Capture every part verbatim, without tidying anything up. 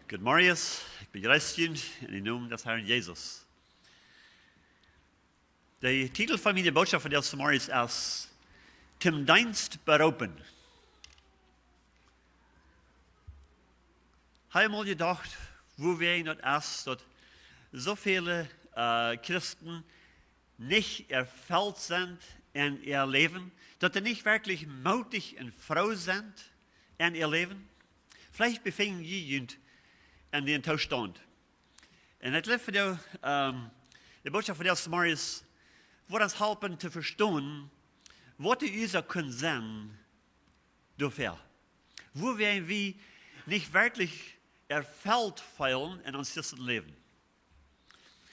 Goodemorjes, ekj bejreess junt en dän Nomen des Harn Jesus. De Titel von miene Bootschoft fa disen Morjen es Tom Deenst beroopen. Hab mol jedocht, woo wäa daut es, daut soo väle, äh, Christen nich erfelt sent en äa Läwen, daut dee nich werkjlich mootich un froo sent en äa Läwen. Veleicht befinjen jie junt en dän Toostaunt. Un ekj jleew fa de, ähm, de Bootschoft fa disen Morjen woat ons halpen to vestonen, waut de Uasoak kunn sennen doafäa. Woo wäa wie nich werkjlich erfelt feelen en ons Christenläwen.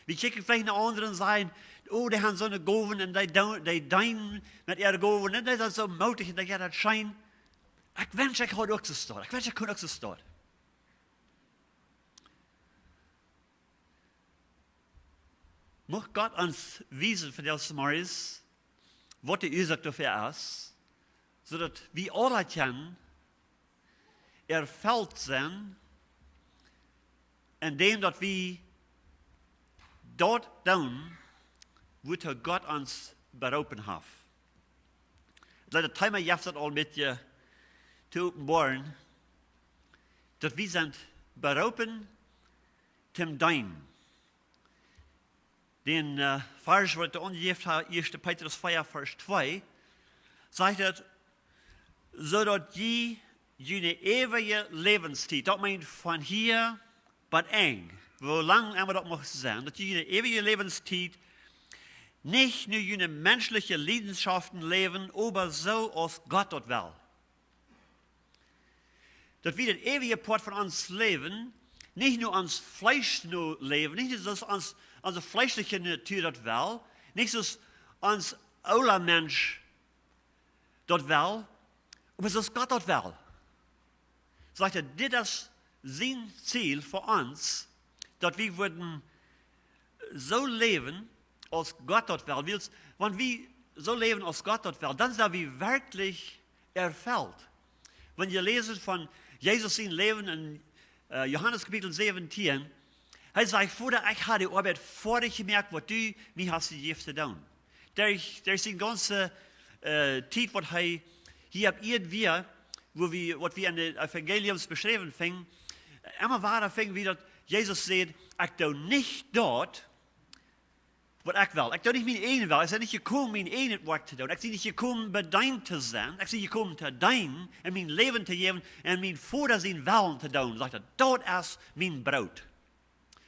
Wie kjikjen veleicht no aundre un sajen: "Oh, dee haben soone Gowen un dee doo-, dee deenen met äare Gowen un dee sent soo mootich un dee, jo, daut es scheen. Ekj wensch, ekj haud uk soo waut. Ekj wensch, ekj kunn uk soo waut." Mucht Gott ons wiesen fa disen Morjen, waut de Uasoak doafäa es, soo daut wie aule kjennen erfelt sennen en däm, daut wie daut doonen, wuatoo Gott ons beroopen haft. Daut Thema jeft daut aul een bät to openboaren, daut wie sent beroopen tom deenen. Dän, äh, Varsch, waut ekj aunjejäft hab, ieeschte Petrus vea, Varsch twee, sajcht et: "Soo daut jie june äwrije Läwenstiet", daut meent von hia bat Enj, woo lang emma daut mucht sennen, "daut jie june äwrije Läwenstiet nich no june menschelje Liedenschoften läwen, oba soo aus Gott daut well." Daut wie daut äwrije Poat von ons Läwen nich no ons Fleesch no läwen, nich soo aus ons, onse fleeschelje Natua daut well, nich soo aus ons oola Mensch daut well, oba soo aus Gott daut well. Sajcht hee, dit es sien Ziel fa ons, daut wie wudden soo läwen, aus Gott daut well. Wiels, wan wie soo läwen, aus Gott daut well, dan sent wie werkjlich erfelt. Wan jie läsen von Jesus sien Läwen en, äh, Johanes Kapitel säwentieen, hee sajcht: "Voda, ekj hab de Oabeit foadich jemoakt, waut du mie hast jejäft to doonen." Derch, derch siene gaunze, äh, Tiet, waut hee hia opp Ieed wia, woo wie, waut wie en de Evangeliums beschräwen finjen, emma wada finjen wie, daut Jesus sajcht: "Ekj doo nich daut, waut ekj well. Ekj doo nich mien eejnet Well. Ekj sie nich jekomen, mien eejnet Woakj to doonen. Ekj sie nich jekomen, bedeent to sennen. Ekj sie jekomen to deenen un mien Läwen to jäwen un mienen Voda sienen Wellen to doonen." Sajcht hee, daut es mien Broot.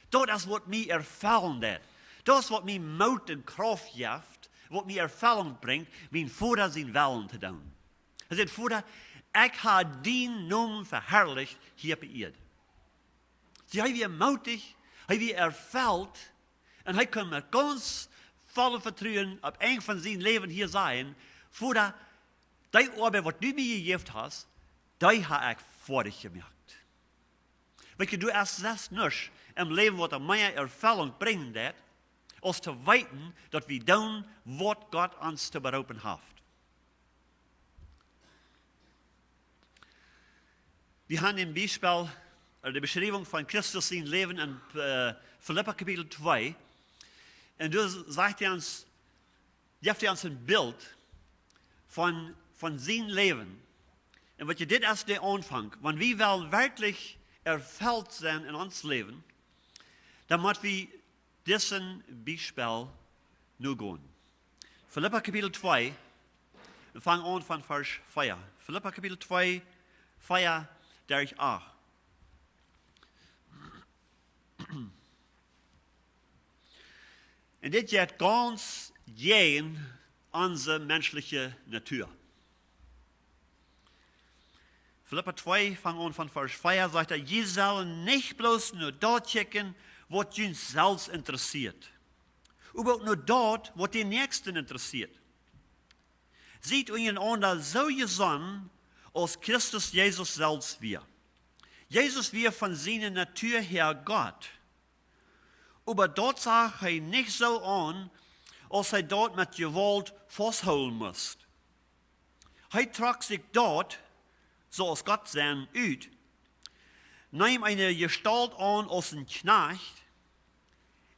Daut es, waut mie erfellen deit. Daut es, waut mie Moot un Krauft jeft, waut mie Erfellunk brinjt, mienen Voda sienen Wellen to doonen. Hee sajcht: "Voda, ekj hab dienen Nomen veharlicht hia opp Ieed." See, hee wia mootich, hee wia erfelt, un hee kunn met gaunz voll Vetruen opp Enj von sien Läwen hia sajen: "Voda, dee Oabeit, waut du mie jejäft hast, dee hab ekj foadich jemoakt." Weetst, doa es selfst nuscht em Läwen, waut mea Erfellunk brinjen deit, aus to weeten, daut wie doonen, waut Gott ons to beroopen haft. Wie haben een Biespel, äh, de Beschriewunk von Christus sien Läwen en, äh, Filippa Kapitel twee. Un doa sajcht hee ons, jeft hee ons een Bilt von, von sien Läwen. Un weetst, dit es de Aunfank. Wan wie wellen werkjlich erfelt sennen en ons Läwen, dan mott wie disen Biespel nogonen. Filippa Kapitel twee, un fang aun von Varsch vea. Filippa Kapitel twee, vea derch acht. Un dit jeit gaunz jäajen onse menschelje Natua. Filippa twee, fang aun von Varsch vea, sajcht hee: "Jie sellen nich bloos no daut kjikjen, waut junt selfst interessieet, oba uk no daut, waut dän Näakjsten interessieet. Siet unjarenaunda soo jesonnen, aus Christus Jesus selfst wia." Jesus wia von siene Natua häa Gott. Oba daut sach hee nich soo aun, aus hee daut met Jewault fausthoolen must. Hee trock sikj daut, soo aus Gott sennen, ut, neem eene Gestalt aun aus een Kjnajcht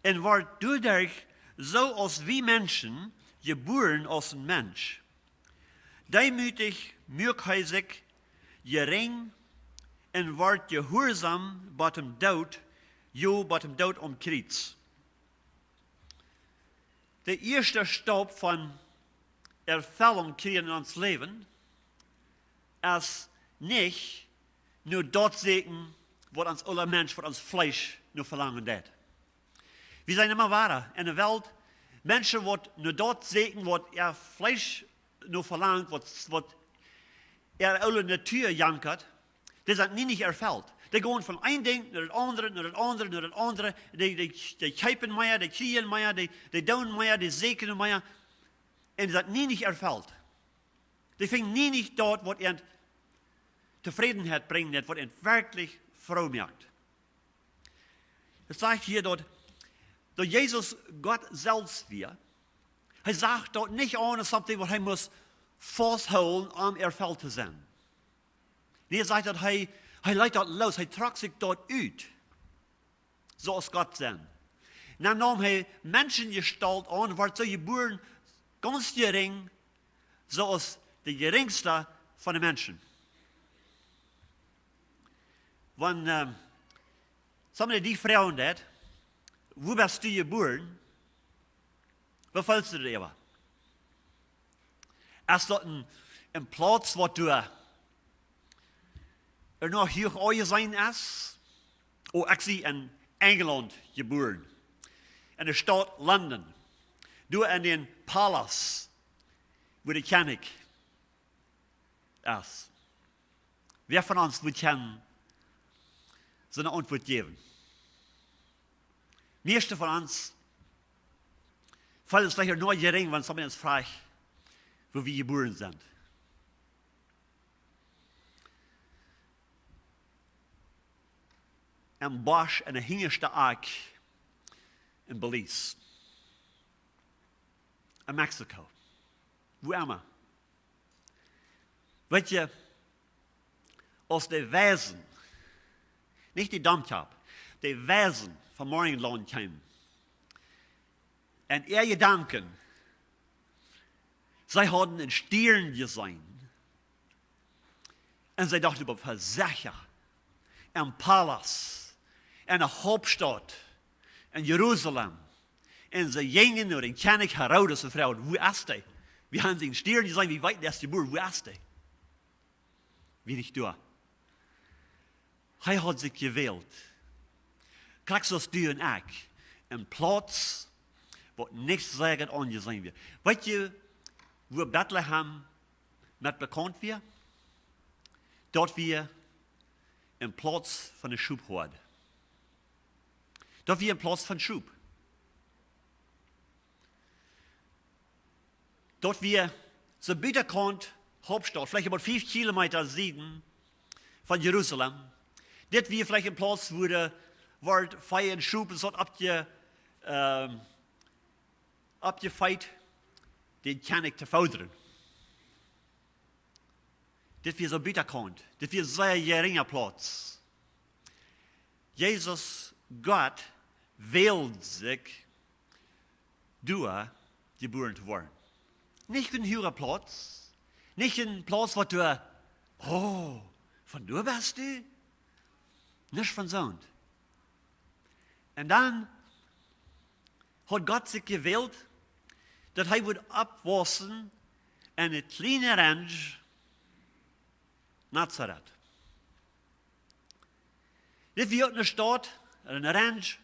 un wort doaderch soo aus wie Menschen jebuaren aus een Mensch. Deemootich muak hee sikj jerinj un wort jehuarsom bat dän Doot, jo, bat dän Doot aum Kjriez. De ieeschte Staup von Erfellunk kjrieen en ons Läwen es nich no daut säkjen, waut ons oola Mensch, waut ons Fleesch no velangen deit. Wie sent emma wada en de Welt Menschen, waut no daut säkjen, waut äa Fleesch no velangt, waut, waut äare oole Natua jankat, dee sent nie nich erfelt. Dee gonen von een Dinkj no daut aundre, no daut aundre, no daut aundre. Dee, dee, dee kjeepen mea, dee kjrieen mea, dee, dee doonen mea, dee säkjen mea. Un dee sent nie nich erfelt. Dee finjen nie nich daut, waut an Tofrädenheit brinjt, daut waut an werkjlich froo moakt. Et sajcht hia daut, daut Jesus Gott selfst wia. Hee sach daut nich aun aus something, waut hee must fausthoolen, om erfelt to sennen. Nä, et sajcht daut hee, hee leet daut loos, hee trock sikj daut ut, soo aus Gott sennen. Dan neem hee Menschengestalt aun, wort soo jebuaren, gaunz jerinj, soo aus de jerinjsta von de Menschen. Wan, ähm, somebody die froagen deit: "Wua best du jebuaren?" Woo feelst du doaräwa? Es daut een, een Plauz, waut du, äh, noch huach aunjeseenen es? Oh, ekj sie en Enjlaunt jebuaren, en de Staut London, doa en dän Palace, wua de Kjennich es. Wäa von ons wudd kjennen soone Auntwuat jäwen? Mieeschte von ons feelen sikj veleicht noch jerinj, wan somebody ons froacht, wua wie jebuaren sent. Em Bosch, en de hinjaschte Akj en Belize, en Mexiko, wua emma. Weet jie, aus de Weisen, nich de Domkjap, de Weisen von Morjenlaunt kjeemen, en äare Jedanken, see hauden een Stiern jeseenen. Un see dochten: "Oba vesecha, em Palace, en de Hauptstaut, en Jerusalem." Un see jinjen no dän Kjennich Herodes un froagen: "Wua es dee? Wie haben sienen Stiern jeseenen, wie weeten, dee es jebuaren, wua es dee?" Wia nich doa. Hee haud sikj jewält, krakjt soo aus du un ekj, een Plauz, waut nich sea goot aunjeseenen wia. Weet jie, wua Betlehem met bekaunt wia? Daut wia een Plauz von de Schophoad. Daut wia een Plauz von Schop. Daut wia soo buten de Hauptstaut, veleicht oba fief Kilometa Sieden von Jerusalem. Dit wia veleicht een Plauz, wua de, wua Vee un Schop un soo oppje-, ähm, oppjefeet, dän Kjennich to foodren. Dit wia soo buten de Hauptstaut. Dit wia een sea jerinja Plauz. Jesus, Gott, wäld sikj, doa jebuaren to woaren. Nich een huaga Plauz, nich een Plauz, waut doa, oh, von doa best du? Nuscht von soont. Un dan haud Gott sikj jewält, daut hee wudd oppwaussen en de kjliene Ranch Nazareth. Dit wia uk eene Staut, eene Ranch,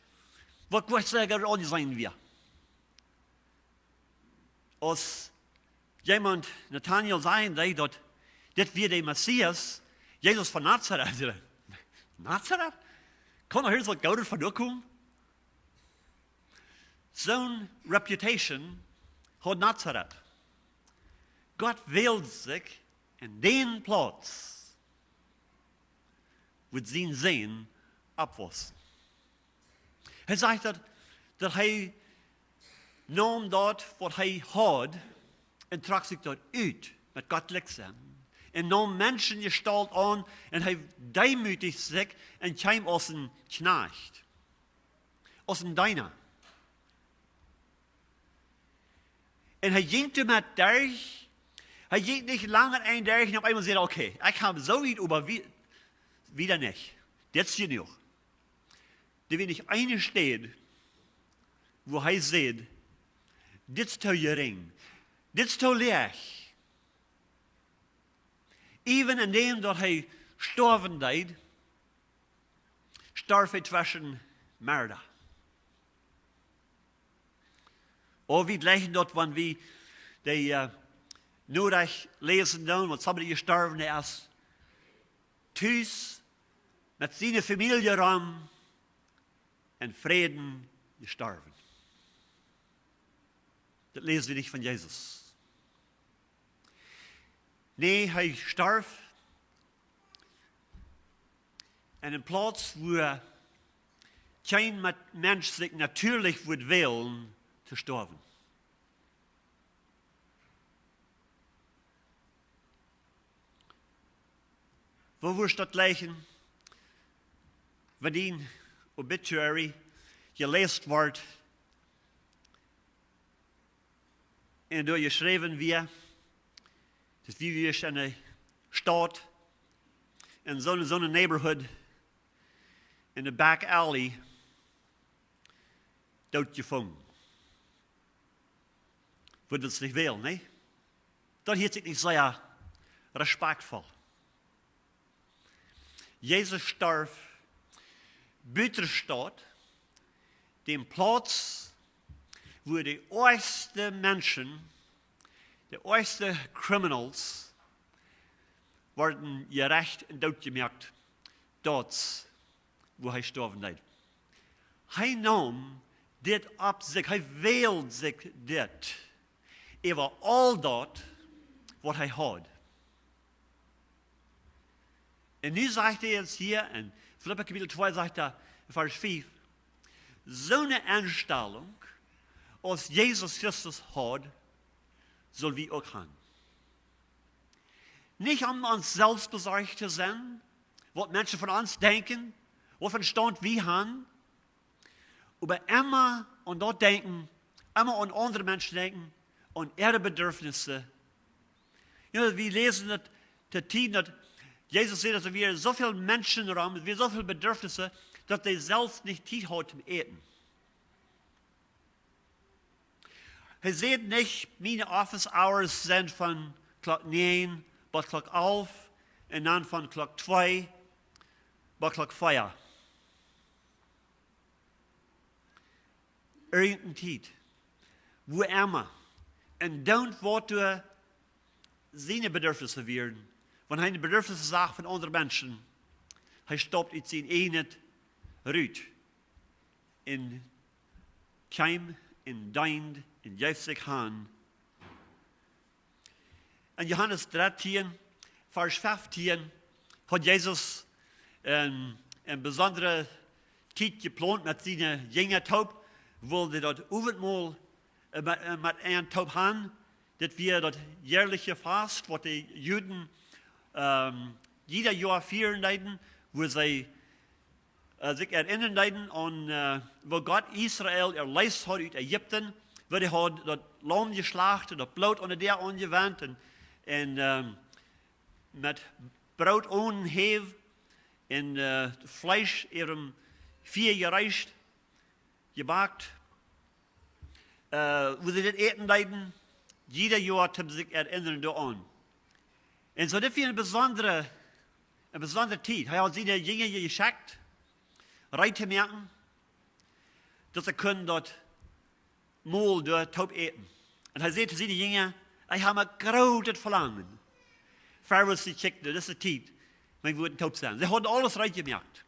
waut Gott sea goot aunjeseenen wia. Aus jemaunt Nathanael säd, daut dit wia de Messias, Jesus von Nazareth. Nazareth? Kaun doa irjent waut Goodet von doa komen? Soone reputation haud Nazareth. Gott wäld sikj en dän Plauz, wua sien Sän oppwuss. Hee sajcht daut, daut hee neem daut, waut hee haud, un trock sikj daut ut, met Gott jlikj sennen, Un neem Menschengestalt aun un hee deemoodicht sikj un kjeem aus een Kjnajcht, aus een Deena. Un hee jinkj doamet derch. Hee jinkj nich lang een derch un opp eemol säd hee: "Okay, ekj hab soo wiet, oba wie-, wieda nich. Dit es jenuach." Doa wia nich eene Städ, wua hee säd: "Dit es too jerinj. Dit es too läach." Even en däm daut hee stoawen deed, storf hee tweschen Moord. Ooda wie jlikjen daut, wan wie de, äh, Norecht läsen doonen, wan somebody jestorwen es, tus met siene Famielje rom en Fräd jestorwen. Daut läs wie nich von Jesus. Nä, hee storf en eene Plauz, wua kjeen Met-, Mensch sikj natieelich wudd wellen to stoawen. Woo wudd daut jlikjen, wan dien obituary jeläst woat un doa jeschräwen woat, daut du wieescht en eene Staut, en soone, soone neighborhood, en de back alley, doot jefungen? Wudd wie nich wellen, nä? Daut hieet sikj nich sea respektvoll. Jesus storf buten Staut, däm Plauz, wua de oajste Menschen, de oajste criminals, worden jerecht un doot jemoakt, doa, wua hee stoawen deed. Hee neem dit opp sikj, hee wäld sikj dit äwa aul daut, waut hee haud. Un nu sajcht hee ons hia en Filippa Kapitel twee, sajcht hee, Varsch fief: "Soone Enstalunk aus Jesus Christus haud, sell wie uk haben." Nich om ons selfst besorcht to sennen, waut Menschen von ons denkjen, waut fa een Staut wie haben, oba emma aun daut denkjen, emma aun aundre Menschen denkjen, aun äare Bedürfnisse. Jo, wie läsen daut, de Tiet, daut Jesus säd, daut doa wieren soo väl Menschen rom, doa wieren soo väl Bedürfnisse, daut hee selfst nich Tiet haud toom äten. Hee säd nich: "Miene office hours sent von Klock näajen bat Klock alf un dan von Klock twee bat Klock vea." Irjenteene Tiet, wua emma. Un dan woat doa siene Bedürfnisse wieren. Wan hee de Bedürfnisse sach von aundre Menschen, hee stopt ut sien ieejnet rut un kjeem un deend un jeef sikj han. En Johanes dartieen, Varsch feftieen, haud Jesus een, eene besondre Tiet jeplont met siene Jinja toop, wull hee daut Owentmol, äh, met, äh, met an toop han. Dit wia daut jäarliche Fast, waut de Juden, ähm, jieda Joa fieren deeden, wua see, äh, sikj erinnren deeden aun, äh, woo Gott Israel erleest haud ut Ägipten, wua hee haud daut Laum jeschlacht un daut Bloot aun de Däa aunjewendt un, un, ähm, met Broot aunhäw un, äh, Fleesch äwa Fia jereescht, jebackt, äh, wua see dit äten deeden, jieda Joa toom sikj erinnren doaraun. Un soo, dit wia eene besondre, eene besondre Tiet. Hee haud siene Jinja jeschekjt, reed to moaken, daut see kunnen daut Mol doa toop äten. Un hee säd to siene Jinja: "Ekj hab een grootet Velangen, ver wie kjikjen no dise Tiet, wan wie wudden toop sennen." See hauden aules reed jemoakt.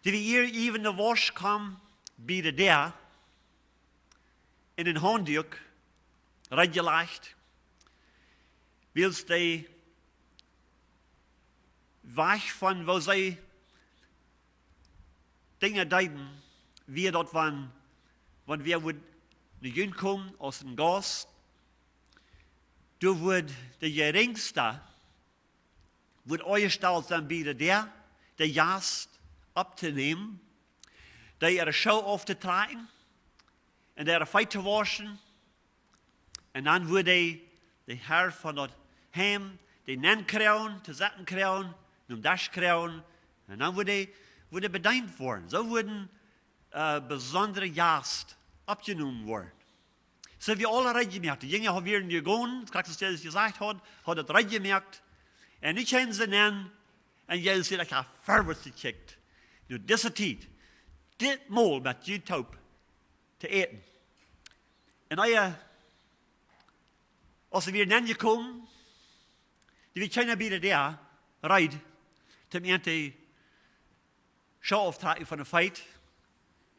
Dee wia hia äwent de Wausch kaum bie de Däa un een Haundüak reed jelajcht, wiels dee Wajch von woo see Dinja deeden, wia daut, wan, wan wäa wudd no an komen aus een Gaust, doa wudd de jerinjste wudd aunjestalt sennen bie de Däa, de Jast opptonämen, dee äare Schoo auftotrocken un äare Feet to wauschen. Un dan wudd de, de Herr von daut Heim dee nenkronen, to sitten kronen, nom Desch kronen. Un dan wudd de, wudd de bedeent woaren. Soo wudden äh, besondre Jast oppjenomen woaren. Soo wie aule reed jemoakt. De Jinja hauden jegonen, krakjt aus Jesus jesajcht haud, haud daut reed jemoakt. Un nu kjeemen see nenn, un Jesus säd: "Ekj hab verwoats jekjikjt no dise Tiet, dit Mol met junt toop to äten." Un ea, aus see wada nenn jekomen, doa wia kjeena bie de Däa reed, om an de Schoo auftotrocken von de Feet,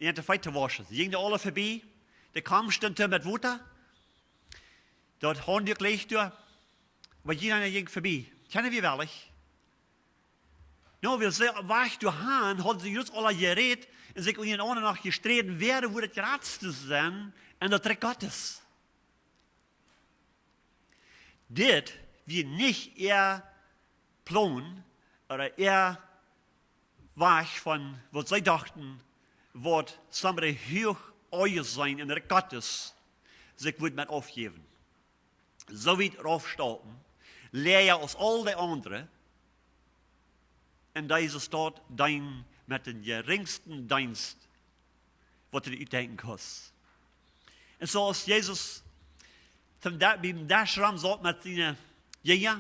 un an de Feet to wauschen. See jinjen aule verbie. De Kom stunt doa met Wota. Daut Haunduak leech doa. Oba jieda jinkj verbie. Kjeena wia wellich. Nu, wiels see wajch doa han, hauden see jrod aula jerät un sikj unjarenaunda noch jesträden, wäa wudd daut jratste sennen en daut Rikj Gottes. Dit wia nich äa Plon ooda äa Wajch von waut see dochten, waut somebody huach aunjeseenen en daut Rikj Gottes sikj wudd met aufjäwen. Soo wiet raufstaupen, läaja aus aul de aundre, un dise Staut deenen met dän jerinjsten Deenst, waut du die utdenkjen kaust. Un soo aus Jesus toom Da-, biem Desch rom saut met siene Jinja,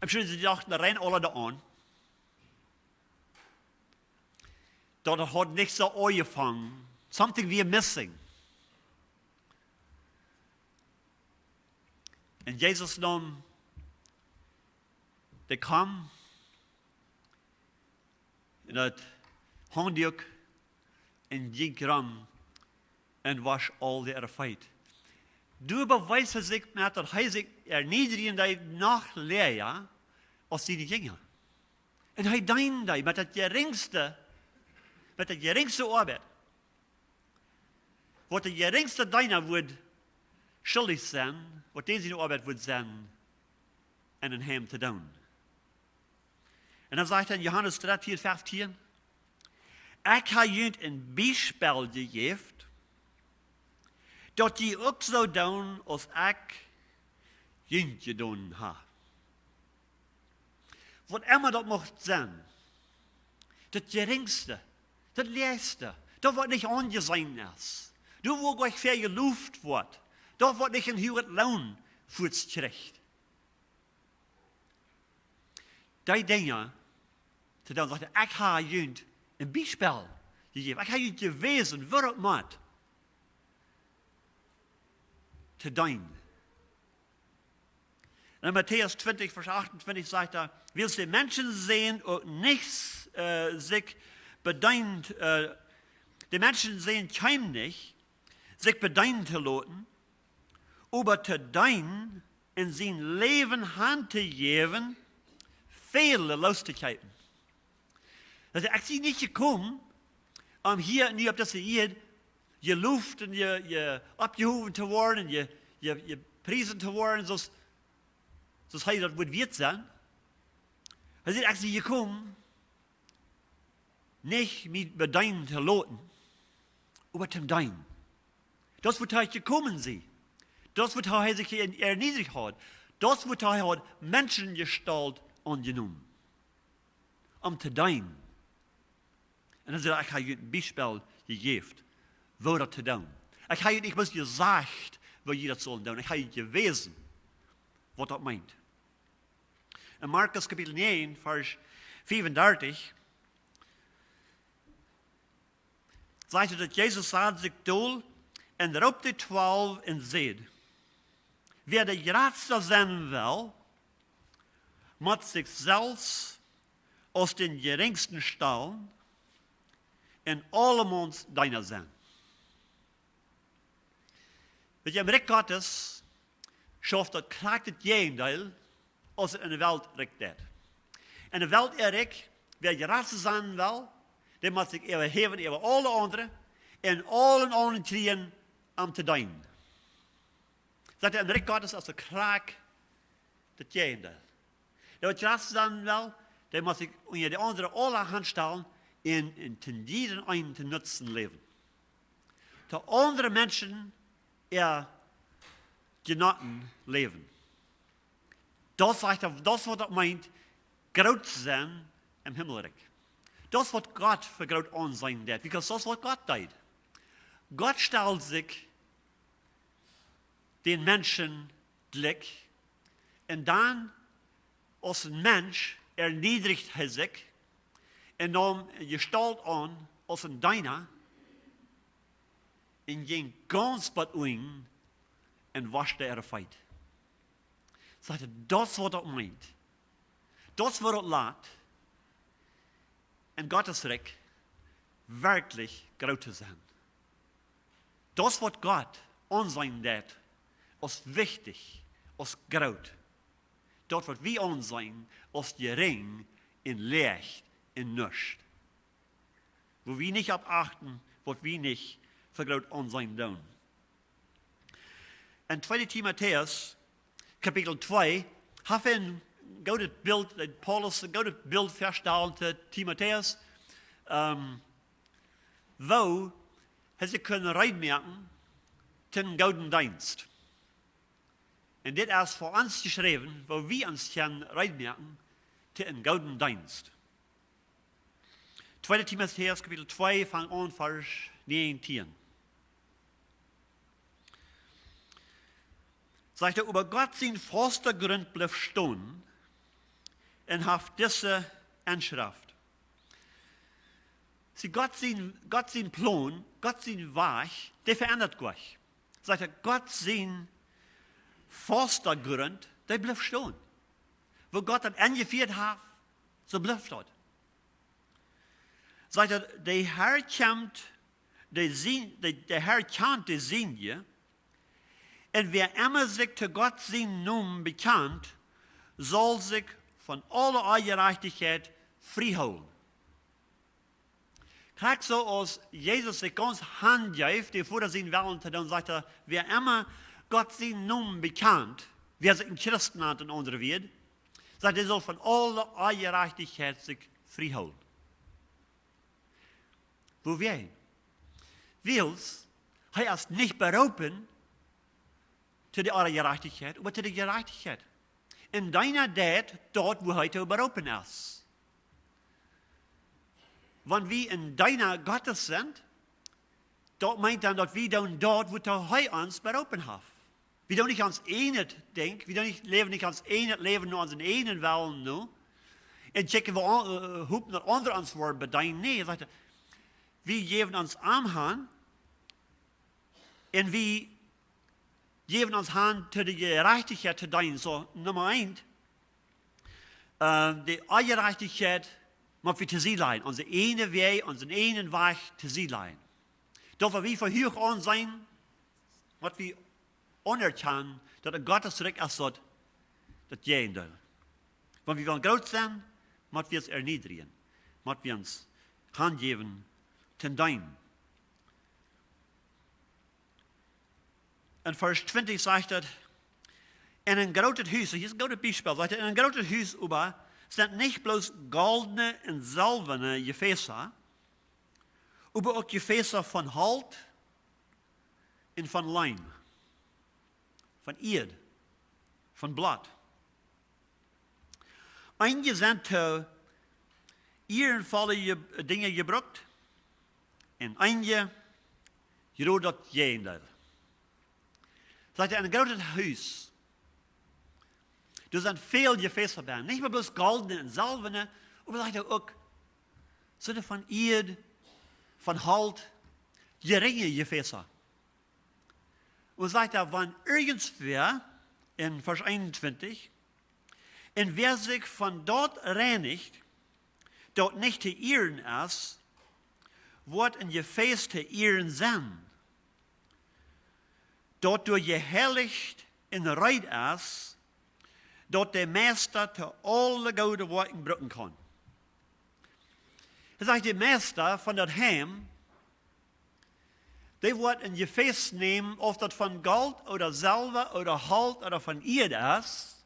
un scheen see dochten, rein aule doa aun, daut haud nich soo aunjefongen. Something wia missing. Un Jesus neem de Kom un daut Haunduak un jinkj rom un wausch aul äare Feet. Doa bewiest hee sikj met daut hee sikj erniedren deed noch läaja aus siene Jinja. Un hee deend dee met daut jerinjste, met daut jerinjste Oabeit, waut de jerinjste Deena wudd schuldich sennen, waut dee siene Oabeit wudd sennen, en een Heim to doonen. Un dan sajcht hee en Johanes dartieen, Varsch feftieen: "Ekj hab junt een Biespel jejäft, daut jie uk soo doonen, aus ekj junt jedonen hab." Waut emma daut mucht sennen, daut jerinjste, daut läajste, daut waut nich aunjeseenen es, daut waut nich väl jeloft woat, daut waut nich een huaget Loon fuaz kjricht. Dee Dinja to doonen, sajcht hee: "Ekj hab junt een Biespel jejäft. Ekj hab junt jewäsen, woo daut mott to deenen." En Matäus twintich, Varsch achtuntwintich sajcht hee: "Wiels de Menschensän uk nich, äh, sikj bedeenen, äh, de Menschensän kjeem nich, sikj bedeenen to loten, oba to deenen un sien Läwen hantojäwen, väle looss to kjeepen." Daut sajcht hee: "Ekj sie nich jekomen, om hia nu opp dise Ieed jeloft un je, je oppjehowen to woaren un je, je, jepriesen to woaren, soo aus, soo aus hee daut wudd wieet sennen." Hee sajcht: "Ekj sie jekomen, nich mie bedeenen to loten, oba to deenen." Daut es, wua hee jekomen es. Daut es, wua hee sikj erniedricht haud. Daut es, wua hee haud Menschenjestault aunjenomen, om to deenen. Un dan sajcht hee: "Ekj hab junt een Biespel jejäft, woo daut to doonen. Ekj hab junt nich bloos jesajcht, woo jie daut sellen doonen. Ekj hab junt jewäsen, waut daut meent." En Markus Kapitel näajen, Varsch fiefundartich, sajcht hee, daut Jesus sad sikj dol un roopt de Twalw un säd: "Wäa de jratsta sennen well, mott sikj selfst aus dän jerinjsten stalen un aulemauns Deena sennen." Weet jie, em Rikj Gottes schauft daut krakjt daut Jäajendeel, aus et en de Welt Rikj deit. En de Welt äa Rikj, wäa jratsta sennen well, dee mott sikj äwahäwen äwa aule aundre un aulen aundren kjrieen om to deenen. Sajcht hee, em Rikj Gottes es daut krakjt daut Jäajendeel. Dee waut Christ sennen well, dee mott sikj unja de aundre aula hanstalen un, un to jieda eenen to Nutzen läwen. To aundre Menschen äa Jenoten läwen. Daut sajcht, daut waut daut meent, groot to sennen em Himmelrikj. Daut waut Gott fa groot aunseenen deed, because daut waut Gott deed. Gott stald sikj dän Menschen jlikj un dan aus een Mensch erniedricht hee sikj un neem Jestault aun aus een Deena un jinkj gaunz bat unjen un woschte äare Feet. Sajcht hee, daut waut daut meent. Daut waut daut lat en Gott sien Rikj werkjlich groot to sennen. Daut waut Gott aunseenen deed aus wichtich, aus groot. Daut waut wie aunseenen aus jerinj un läach un nuscht. Wua wie nich opp achten, waut wie nich fa groot aunseenen doonen. En tweede Timotäus, Kapitel twee, haft een goodet Bilt, daut Paulus een goodet Bilt väastalt to Timotäus, ähm, woo hee sikj kunn reed moaken to een gooden Deenst. Un dit es fa ons jeschräwen, woo wie ons kjennen reed moaken to een gooden Deenst. Tweede Timotäus Kapitel twee, fang aun Varsch näajentieen. Sajcht hee, oba Gott sien fausta Grunt blift stonen un haft dise Enschreft. See, Gott sien, Gott sien Plon, Gott sien Wajch, dee veendat nich. Sajcht hee, Gott sien fausta Grunt, dee blift stonen. Wua Gott daut aunjefieet haft, soo blift daut. Sajcht hee, de Herr kjant de Sien-, de, de Herr kjant de Sienje, un wäa emma sikj to Gott sienen Nomen bekjant, saul sikj von aule Onjerajchtichkjeit frie hoolen. Krakjt soo aus Jesus sikj gaunz hanjeef, däm Voda sienen Wellen to doonen, sajcht hee, wäa emma Gott sienen Nomen bekjant, wäa sikj een Christ nant en aundre Wieed, sajcht hee, saul von aule Onjerajchtichkjeit sikj frie hoolen. Wuarom? Wiels hee es nich beroopen to de Onjerajchtichkjeit, oba to de Jerajchtichkjeit. Een Deena deit daut, wua hee to beroopen es. Wan wie een Deena Gottes sent, daut meent dan, daut wie doonen daut, wua hee ons beroopen haft. Wie doonen nich ons ieejnet Dinkj, wie doonen nich, läwen nich ons ieejnet Läwen no onsen ieejnen Wellen no. Un kjikjen wie aun, äh, hopen daut aundre ons woaren bedeenen. Nä, sajcht hee, wie jäwen ons am han un wie jäwen ons han to de Jerajchtichkjeit to deenen. Soo, Numma eent, äh, de Onjerajchtichkjeit mott wie to Sied lajen. Onse ieejne Wäaj, onsen ieejnen Wajch to Sied lajen. Daut waut wie fa huach aunseenen, mott wie aunerkjanen, daut en Gott sien Rikj es daut, daut Jäajendeel. Wan wie wellen groot sennen, mott wie ons erniedrijen, mott wie ons hanjäwen to deenen. En Varsch twintich sajcht et, en een grootet Hus, hia es een goodet Biespel, sajcht et, en een grootet Hus oba sent nich bloos goldne un selwane Jefäsa, oba uk Jefäsa von Holt un von Leem, von Ieed, von Blatt. Eenje sent to ierenvolle Je-, Dinja jebrukt un eenje jroda daut Jäajendeel. Sajcht et, en een grootet Hus, doa sent väl Jefäsa bennen. Nich mea bloos goldne un selwane, oba sajcht et uk, sent von Ieed, von Holt, jerinje Jefäsa. Un sajcht et, wan irjentwäa, en Varsch eenuntwintich, un wäa sikj von daut reinicht, daut nich to ieren es, woat een Jefäs to ieren sennen, daut doa jeheilicht un reed es, daut de Meista to aule goode Woakjen brucken kaun. Hee sajcht, de Meista von daut Heim, dee woat een Jefäs nämen, auf daut von Golt ooda Selwa ooda Holt ooda von Ieed es,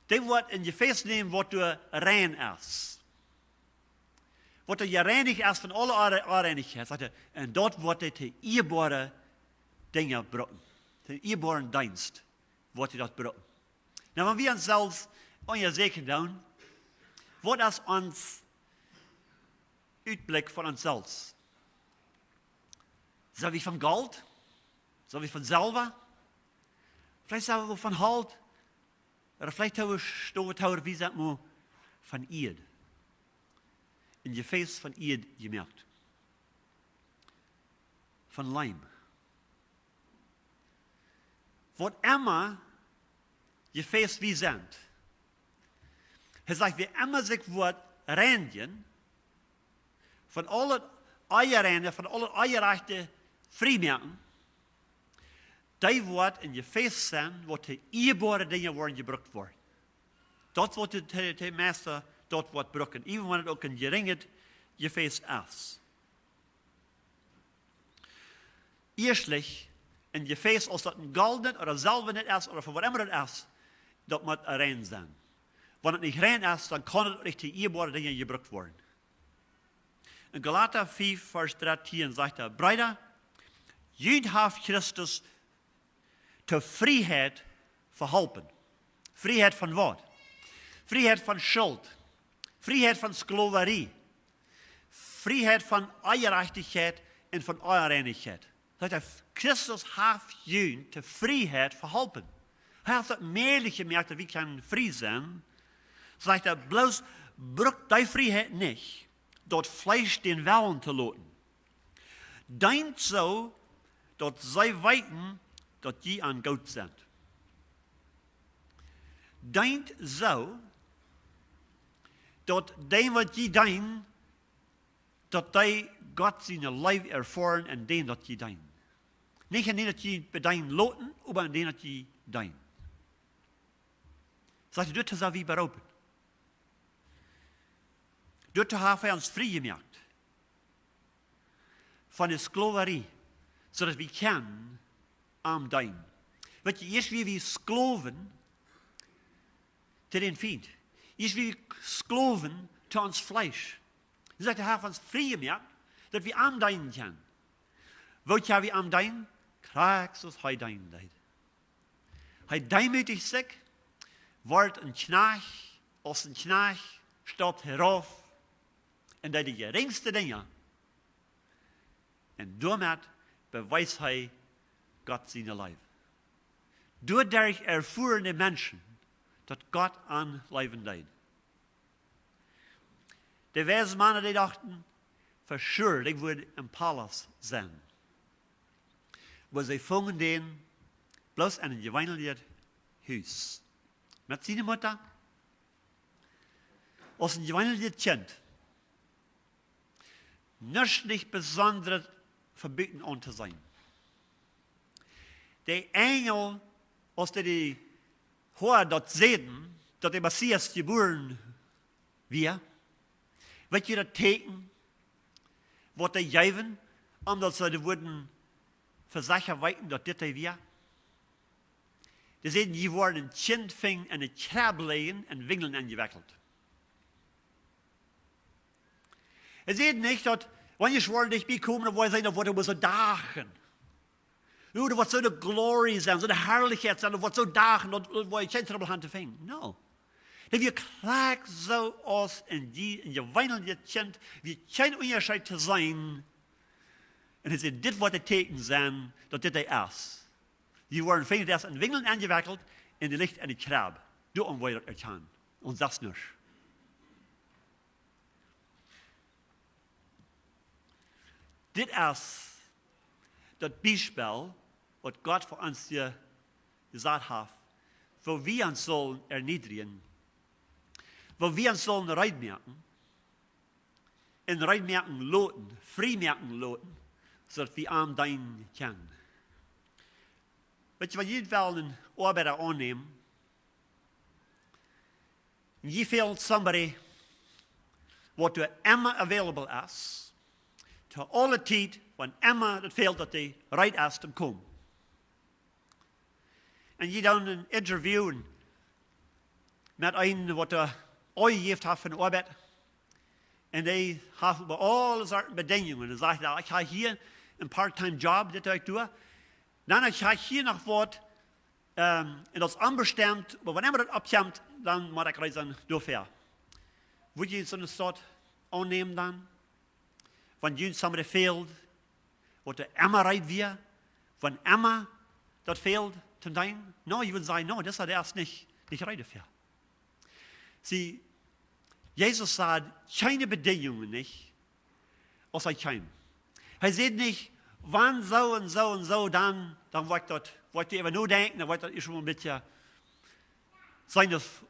Dee woat een Jefäs nämen, waut doa rein es. Waut doa jereinicht es von aule Onre-, Onreinichkjeit, sajcht hee. Un daut woat hee to ierbare Dinja brucken. To ierbaren Deenst woat hee daut brucken. Nu, wan wie ons selfst unjasäkjen doonen, waut es ons Utblikj von ons selfst? Sent wie von Golt? Sent wie von Selwa? Veleicht sent wie von Holt. Ooda veleicht haben wie Stoff, ooda wie sent mau von Ieed. Een Jefäs von Ieed jemoakt. Von Leem. Waut emma Jefäs wie sent. Hee sajcht, wäa emma sikj woat reinjen, von aul daut Onreine, von aul daut Onjerajchte frie moaken, dee woat een Jefäs sennen, waut to ierbare Dinja woaren jebrukt woaren. Daut woat de, de, de Meister daut woat brucken, even wan et uk een jerinjet Jefäs es. Ieeschtlich, een Jefäs, aus daut een goldnet ooda selwanet es, ooda von waut emma daut es, daut mott rein sennen. Wan et nich rein es, dan kaun et nich to ierbare Dinja jebrukt woaren. En Galata fief, Varsch dartieen sajcht hee: Breeda, junt haft Christus to Frieheit veholpen. Frieheit von waut? Frieheit von Schult. Frieheit von Sklowarie. Frieheit von Onjerajchtichkjeit un von Onreinichkjeit. Daut hee, Christus haft junt to Frieheit veholpen. Hee haft daut mäajlich jemoakt, daut wie kjennen frie sennen. Sajcht hee, bloos brukt dee Frieheit nich, daut Fleesch dän Wellen to loten. Deent soo, daut see weeten, daut jie aun goot sent. Deent soo, daut dee, waut jie deenen, daut dee Gott siene Leew erfoaren en dän, daut jie deenen. Nich en dän, daut jie bedeenen loten, oba en dän, daut jie deenen. Sajcht hee, doatoo sent wie beroopen. Doatoo haft hee ons frie jemoakt von de Sklowarie, soo daut wie kjennen am deenen. Weet jie, ieescht wia wie Sklowen to dän Fient. Ieescht wia wie Sklowen to ons Fleesch. Hee sajcht, hee haft ons frie jemoakt, daut wie am deenen kjennen. Woo kjenn wie am deenen? Krakjt soo aus hee deenen deed. Hee deemoodicht sikj, wort een Kjnajcht, aus een Kjnajcht stappt hee rauf un deed de jerinjste Dinja. Un doamet bewees hee Gott siene Leew. Doaderch erfuaren de Menschen, daut Gott an leewen deed. De weise Mana, dee dochten, for sure, dee woat em Palaust sennen. Oba see fungen dän bloos en een jeweenlichet Hus. Met siene Mutta, aus een jeweenlichet Kjint. Nuscht nich besondret von buten aun to seenen. De Enjel, aus dee, dee Hoa daut säden, daut de Messias jebuaren wia, weet jie daut Tieekjen, waut dee jeewen, om daut see wudden fa secha weeten, daut dit dee wia? Dee säden, jie woaren een Kjint finjen en de Kjrebb läajen un Winjlen enjewekjelt. Hee säd nich daut, wan jie woaren dicht bie komen, dan woa jie seenen, daut woat oba soo dachen. Jo, daut woat soo de Glory sennen, soo de Harlichkjeit sennen, daut woat soo dachen, daut, daut woa jie kjeen Trubbel haben to finjen. No. Daut wia krakjt soo aus en dee, en jeweenlichet Kjint, wia kjeen Unjascheet to seenen. Un hee säd, dit woat daut Tieekjen sennen, daut dit dee es. Jie woaren finjen, daut es en Winjlen enjewekjelt un dee licht en de Kjrebb. Doaraun woa jie daut erkjanen. Un daut es nuscht. Dit es daut Biespel, waut Gott fa ons hia jesat haft, woo wie ons sellen erniedrijen, woo wie ons sellen rein moaken, un rein moaken loten, frie moaken loten, soo daut wie am deenen kjennen. Weet jie, wan jie wellen een Oabeida aunnämen, un jie finjen somebody, waut doa emma available es, to aule Tiet, wan emma daut fält, daut dee reed es to komen. Un jie doonen een Interview un met eenen, waut doa aunjejäft haft fa eene Oabeit. Un dee haft äwa aule Sorten Bedinjungen. Un sajcht: "Jo, ekj hab hia een Part-Time-Job, dit doo ekj doa. Dan hab ekj hia noch waut, ehm, un daut es onbestemt, oba wan emma daut oppkjemt, dan mott ekj reed sennen doafäa." Wudd jie soone Staut aunnämen dan? Wan junt somebody fält, waut doa emma reed wia, wan emma daut fält to deenen? No, jie wudden sajen: "No, daut es hee nich, nich reed doafäa." See, Jesus säd kjeene Bedinjungen nich, aus hee kjeem. Hee säd nich: "Wan soo un soo un soo, dan, dan woa ekj daut, woa ekj doaräwa nodenkjen, dan woa ekj daut ieescht mol een bät seenen, auf,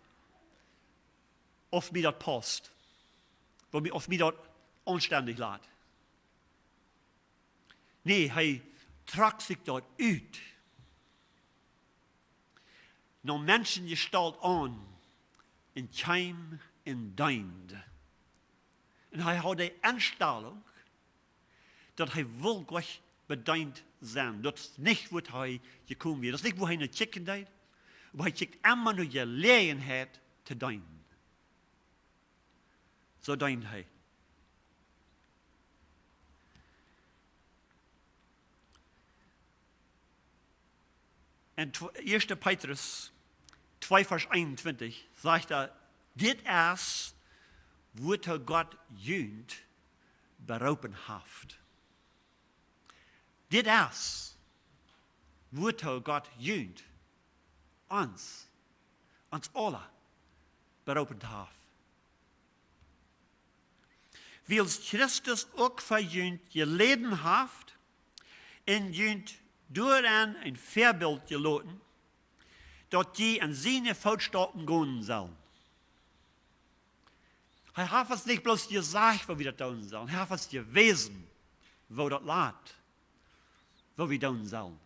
auf mie daut pausst. Auf mie, auf mie daut aunstendich lat." Nä, hee trock sikj daut ut, neem Menschenjestault aun un kjeem un deend. Un hee haud de Enstalunk, daut hee wull nich bedeent sennen. Daut es nich, wua hee jekomen wia. Daut es nich, wua hee no kjikjen deed. Oba hee kjikjt emma no Jeläajenheit to deenen. Soo deend hee. En tw-, ieeschte Petrus twee Varsch eenuntwintich sajcht hee: "Dit es, wuatoo Gott junt beroopen haft." Dit es, wuatoo Gott junt, ons, ons aula beroopen haft. Wiels Christus uk fa junt jeläden haft un junt doarenn een Väabilt jeloten, daut jie en siene Footstaupen gonen sellen. Hee haft ons nich bloos jesajcht, woo wie daut doonen sellen. Hee haft ons jewäsen, woo daut lat, woo wie doonen sellen.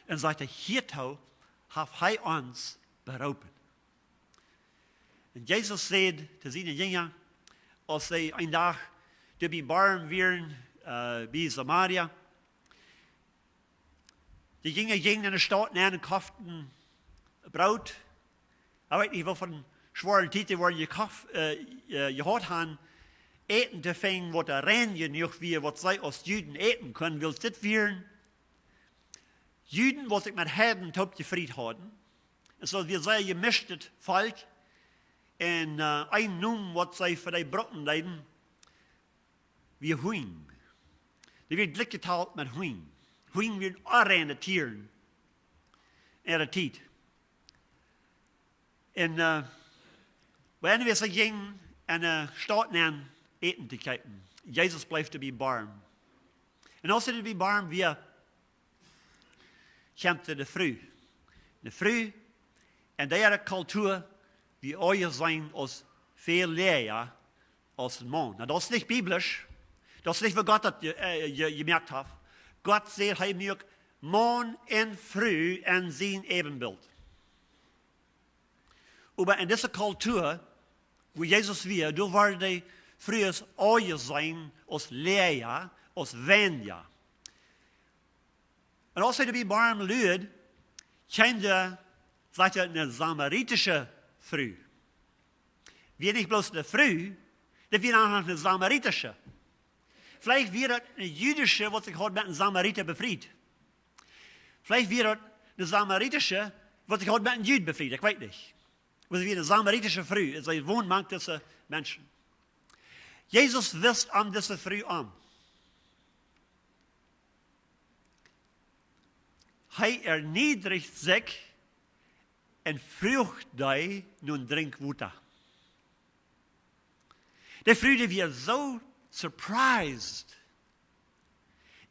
Un sajcht hee: "Hiatoo haft hee ons beroopen." Un Jesus säd to siene Jinja, aus see een Dach doa bie Borm wieren, äh, bie Samaria, de Jinja jinjen enne Staut nenn un koften Broot. Ekj weet nich, waut fa eene schwoare Tiet dee wudden jekoft, äh, äh, jehaut haben, Äten to finjen, waut doa rein jenuach wia, waut see aus Juden äten kunnen, wiels dit wieren Juden, waut sikj met Heiden toop jefriet hauden. Un soo wia sea jemischtet Volkj. Un, äh, een Nomen, waut see fa dee brucken deeden, wia Hunj. Dee wia jlikj jetalt met Hunj. Hunj wieren onreine Tieren en dee Tiet. Un, äh, oba anyway, see jinjen enne Staut nenn Äten to kjeepen. Jesus bleef doa bie Borm. Un aus hee doa bie Borm wia, kjemt doa ne Fru. Ne Fru en dee Kultua, dee aunjeseenen aus väl läaja aus een Maun. Nu, daut es nich biblisch. Daut es nich, woo Gott daut je-, äh, je-, jemoakt haft. Gott sajcht, hee muak Maun un Fru en sien Äwenbilt. Oba en dise Kultua, wua Jesus wia, doa worden dee Frues aunjeseenen aus läaja, aus weinja. Un aus hee doa bie Borm luad, kjeem doa, sajcht hee, ne samaritische Fru. Wia nich bloos ne Fru, daut wia uk noch ne samaritische. Veleicht wia daut ne jüdische, waut sikj haud met een Samarita befriet. Veleicht wia daut ne samaritische, waut sikj haud met een Jud befriet, ekj weet nich. Oba see wia ne samaritische Fru, un see wond mank dise Menschen. Jesus wist om dise Fru om. Hee erniedricht sikj un fruach dee no een Drinkj Wota. De Fru, dee wia soo surprised.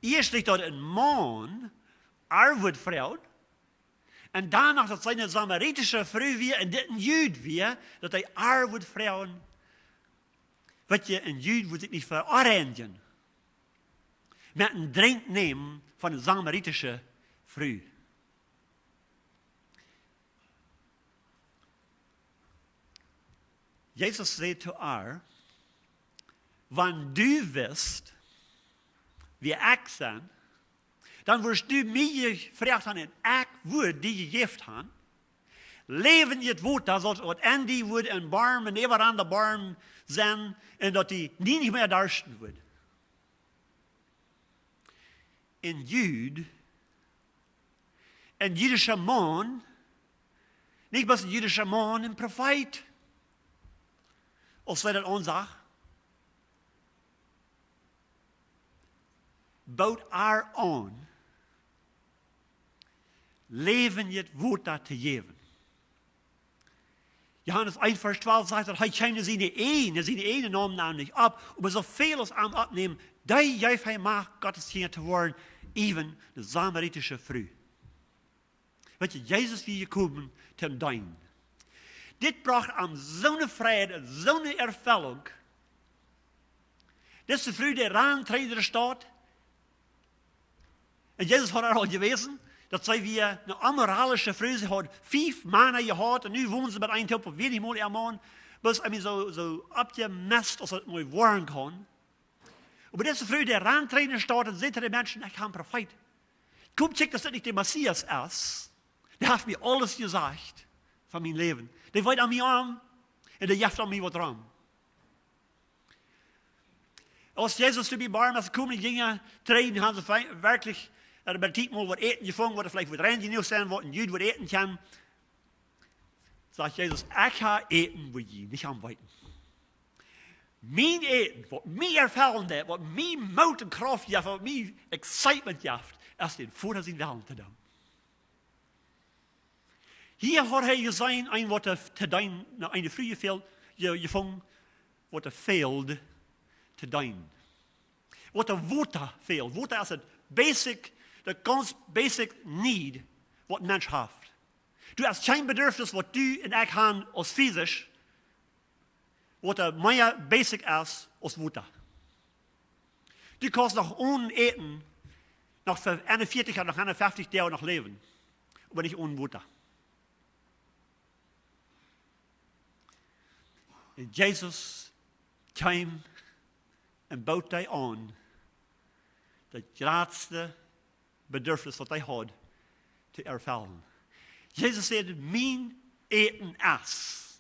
Ieescht daut een Maun äa wudd froagen, un dan noch daut see ne samaritische Fru wia un dit een Jud wia, daut hee äa wudd froagen. Weet jie, een Jud wudd sikj nich veoreenijen met een Drinkj nämen von ne samaritische Fru. Jesus säd to äa: "Wan du wist, wäa ekj sie, dan wurscht du mie jefroacht haben un ekj wudd die jejäft haben, Läwendjet Wota, daut waut en die wudd en Borm, en äwarande Borm sennen, un daut die nie nich mea darschten wudd. En Jud, en jüdischa Maun, nich bloos en jüdischa Maun, en Profeet, aus see daut aunsach, bood ar aun, läwendjet Wota to jäwen. Johanes eent Varsch twalf sajcht, daut hee kjeem no siene ieejne, siene ieejne neemen am nich opp, oba soo väl aus am oppneemen, dee jeef hee Macht, Gottes Kjinja to woaren, äwen de samaritische Fru. Weetst, Jesus wia jekomen toom deenen. Dit brocht am soone Freid un soone Erfellunk. Dise Fru, dee rand trigj no de Staut. Un Jesus haud ar aul jewäsen, daut see wia eene onmoralische Fru. See haud fief Mana jehaut un nu wond see met een toop, wia nich mol äa Maun. Bloos, I mean, soo, soo oppjemest aus daut mau woaren kaun. Oba dise Fru, dee rand trigj no de Staut un säd to de Menschen: "Ekj hab een Profeet. Komt, kjikjt, aus daut nich de Messias es. Dee haft mie aules jesajcht von mien Läwen. Dee weet aun mie aun un dee jeft aun mie waut rom." Aus Jesus doa bie Bartimäus kjeem, de Jinja, dee hauden see fe-, werkjlich, äh, bie Tiet mol waut Äten jefungen, waut veleicht waut rein jenuach sennen, waut een Jud waut äten kaun. Sajcht Jesus: "Ekj hab Äten, waut jie nich aun weeten. Mien Äten, waut mie erfellen deit, waut mie Moot un Krauft jeft, waut mie excitement jeft, es dän Voda sienen Wellen to doonen." Hia haud hee jeseenen, een waut to deenen, no eene Fru jefält, je-, jefungen, waut fält to deenen. Waut Wota fält. Wota es daut basic, daut gaunz basic need, waut een Mensch haft. Doa es kjeen Bedürfnis, waut du un ekj haben aus physisch, waut mea basic es aus Wota. Du kaust noch onen Äten noch fa eenunvieetich ooda noch eenunfeftich Doag noch läwen, oba nich onen Wota. Un Jesus kjeem un bood dee aun daut jratste Bedürfnis, waut hee haud, to erfellen. Jesus säd: "Mien Äten es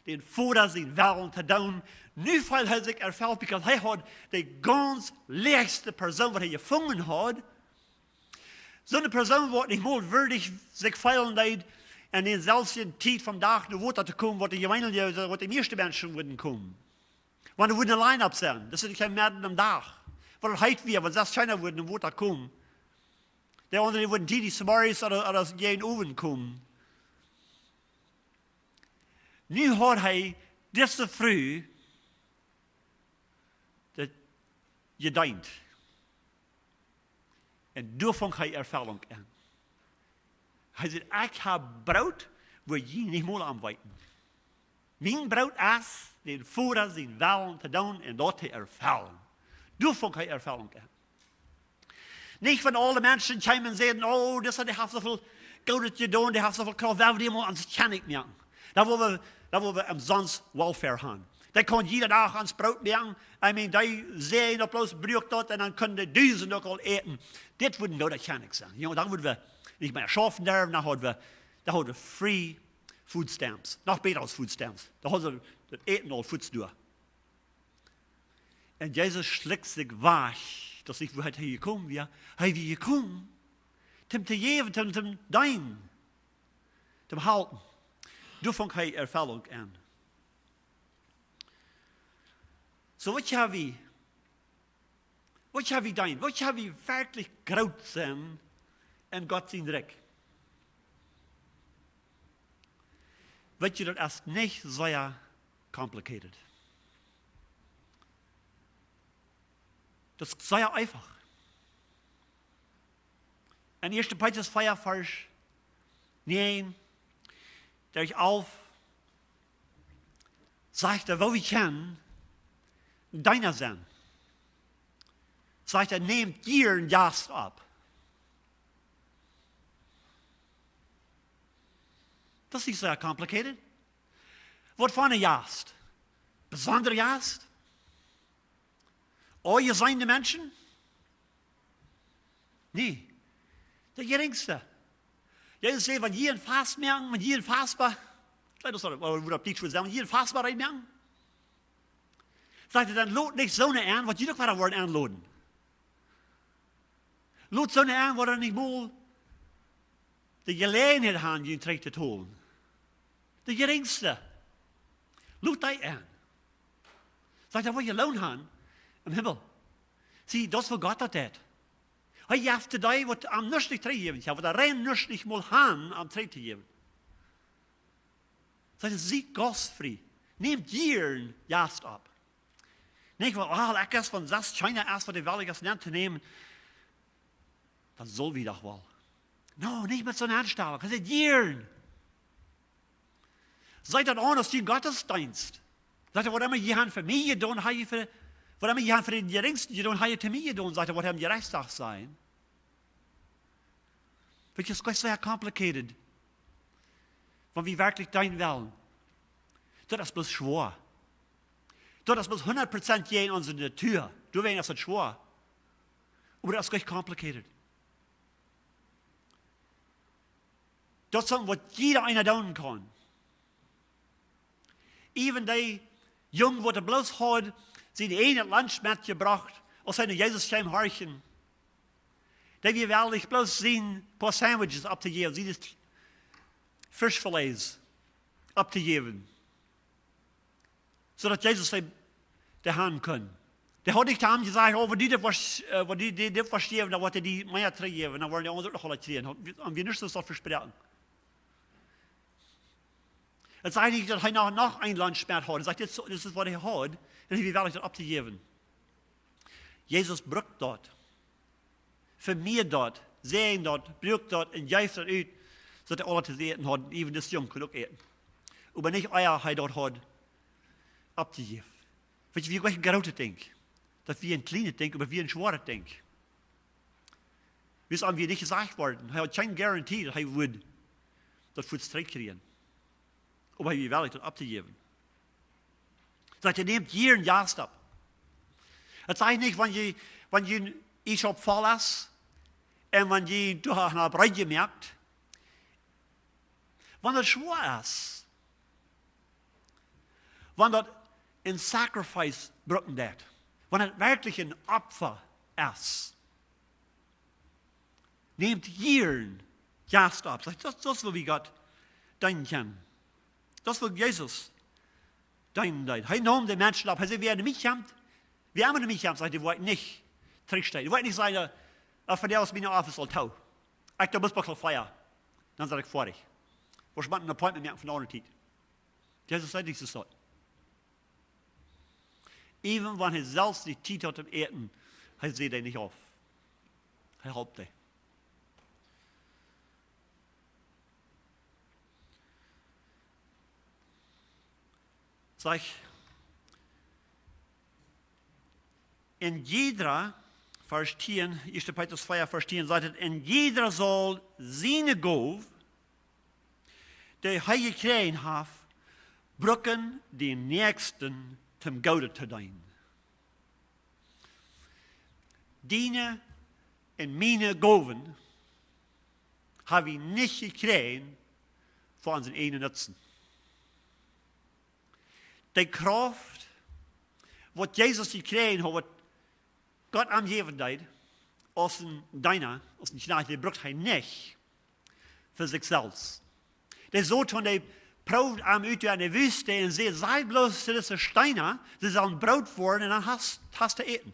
dän Voda sienen Wellen to doonen." Nu feelt hee sikj erfelt, because hee haud de gaunz läachste Persoon, waut hee jefungen haud. Soone Persoon, waut nich mol wieedich sikj feelen deed, en dee selfst en Tiet vom Dach no Wota to komen, waut de jeweenelje, waut de mieeschte Menschen wudden komen. Wan doa wudd een Line-up sennen, daut es nich medden aum Dach. Wan daut heet wia, wan selfst kjeena wudd no Wota komen. De aundre, dee wudden tiedich zemorjes ooda, ooda jäajen Owent komen. Nu haud hee dise Fru daut jedeent. Un doa funk hee Erfellunk aun. Hee säd: "Ekj hab Broot, wua jie nich mol aun weeten. Mien Broot es, dän Voda sienen Wellen to doonen un daut to erfellen." Doa funk hee Erfellunk aun. Nich wan aule Menschen kjeemen un säden: "Oh, dee, dee haft soo väl Goodet jedonen, dee haft soo väl Krauft, well wie dän mol aun ons Kjennich moaken. Dan woa wie, dan woa wie omsonst Welfare haben. Dee kaun jieda Dach ons Broot moaken. I mean, dee säd daut bloos, brukt daut, un dan kjennen de Dusende uk aul äten." Dit wudd een gooda Kjennich sennen. Jo, dan wudden wie nich mea schaufen derwen, dan hauden wie, dan hauden wie free food stamps. Noch bäta aus food stamps. Dan hauden wie daut Äten aul fuaz doa. Un Jesus schlikjt sikj wajch, daut es nich, wua hee jekomen wia. Hee wia jekomen, toom to jäwen, toom, toom deenen, toom halpen. Doa funk hee Erfellunk aun. Soo, waut hab wie, waut hab wie deenen? Waut hab wie werkjlich groot sennen en Gott sien Rikj? Weetst, daut es nich sea complicated. Daut es sea eefach. En Ieeschte Petrus vea, Varsch näajen, doa es aul, sajcht hee, woo wie kjennen Deena sennen. Sajcht hee: "Nämt jieren Jast opp." Daut es nich sea complicated. Waut fa een Jast? Besondre Jast? Aul jeseene Menschen? Nä. De jerinjste. Jesus säd: "Wan jie een Fast moaken, wan jie een Fastbar, ekj weet nich, waut daut opp Dietsch wudd sennen, wan jie een Fastbar reed moaken, sajcht hee, dan lot nich soone enn, waut jie uk wada woaren enloden. Lot soone enn, waut nich mol de Jeläajenheit han, junt trigj to tolen. De jerinjste. Lot dee enn." Sajcht hee: "Woa jie Loon han em Himmel." See, daut es woo Gott daut deit. Hee jeft to dee, waut am nuscht nich trigjjäwen, jo, waut rein nuscht nich mol han, am trigj to jäwen. Sajcht hee: "Siet gastfrie. Nämt jieren Jast opp." Nich, wan, oh, ekj es von sest Kjinja es, waut de wellich es, nenn to nämen, dan sell wie doch woll. No, nich met soone Enstalunk. Hee sajcht: "Jieren. Seet daut aun aus dien Gottesdeenst." Sajcht hee: "Waut emma jie han fa mie jedonen, ha jie fa, waut emma jie han fa dän jerinjsten jedonen, ha jie to mie jedonen", sajcht hee, "woat am jerajcht sennen." Weetst, daut es nich soo complicated. Wan wie werkjlich deenen wellen, daut es bloos schwoa. Daut es bloos hundat Prozent jäajen onse Natua. Doawäajen es daut schwoa. Oba daut es nich complicated. Daut es waut jieda eena doonen kaun. Even dee Jung, waut bloos haud sien eejnet Lunch metjebrocht, aus hee no Jesus kjeem horchen, dee wia wellich bloos sien poa Sandwiches opptojäwen, sien Fischfilet opptojäwen, soo daut Jesus dee, dee han kunn. Dee haud nich to am jesajcht: "Oh, wan dee dit woascht, äh, wan dee, dee dit woascht jäwen, dan woat hee die mea trigjjäwen, dan woaren dee aundre uk noch aula kjrieen." Haud, haud am nuscht doaräwa vesproaken. Daut sajcht nich, daut hee noch, noch een Lunch met haud. Daut sajcht, dit es, dit es waut hee haud. Un hee wia wellich daut opptojäwen. Jesus brukt daut, vemieed daut, säajend daut, brukt daut un jeef daut ut, soo daut aule to äten hauden, even dis Jung kunn uk äten. Oba nich ea hee daut haud oppjejäft. Weetst, wia nich een grootet Dinkj. Daut wia een kjlienet Dinkj, oba wia een schwoaret Dinkj. Wiels am wia nich jesajcht worden, hee haud kjeene Garantie, daut hee wudd daut fuaz trigj kjrieen. Oba hee wia wellich daut opptojäwen. Daut hee nämt jieren Jast opp. Daut sajcht nich, wan jie, wan jie een Iesch opp voll es un wan jie doa noch opp reed jemoakt. Wan daut schwoa es, wan daut een sacrifice brucken deit, wan daut werkjlich een Opfa es, nämt jieren Jast opp. Sajcht, daut, daut es woo wie Gott deenen kjennen. Daut es woo Jesus deenen deed. Hee neem de Menschen opp. Hee säd: "Wäa no mie kjemt, wäa emma no mie kjemt", sajcht hee, "dee woa ekj nich trigjstoten. Dee woa ekj nich sajen, äh, äh, vondoag es mien Office aul too. Ekj doo bloos bat Klock vea. Dan sie ekj foadich. Woascht mau een Appointment moaken fa eene aundre Tiet." Jesus säd nich soo. Even wan hee selfst nich Tiet haud toom äten, hee säd dee nich auf. Hee holp dee. Sajcht, un jieda, Varsch tieen, ieeschte Petrus vea, Varsch tieen, sajcht et: "Un jieda saul siene Gow, dee hee jekjräajen haft, brucken, dän Näakjsten toom Goodet to deenen." Diene un miene Gowen ha wie nich jekjräajen fa onsen eejnen Nutzen. De Krauft, waut Jesus jekjräajen haud, waut Gott am jäwen deed, aus een Deena, aus een Kjnajcht, dee brukt hee nich fa sikj selfst. Dee Soton, dee proowd am ut enne Wüste un säd: "Saj bloos to dise Steena, see sellen Broot woaren un dan hast, hast to äten."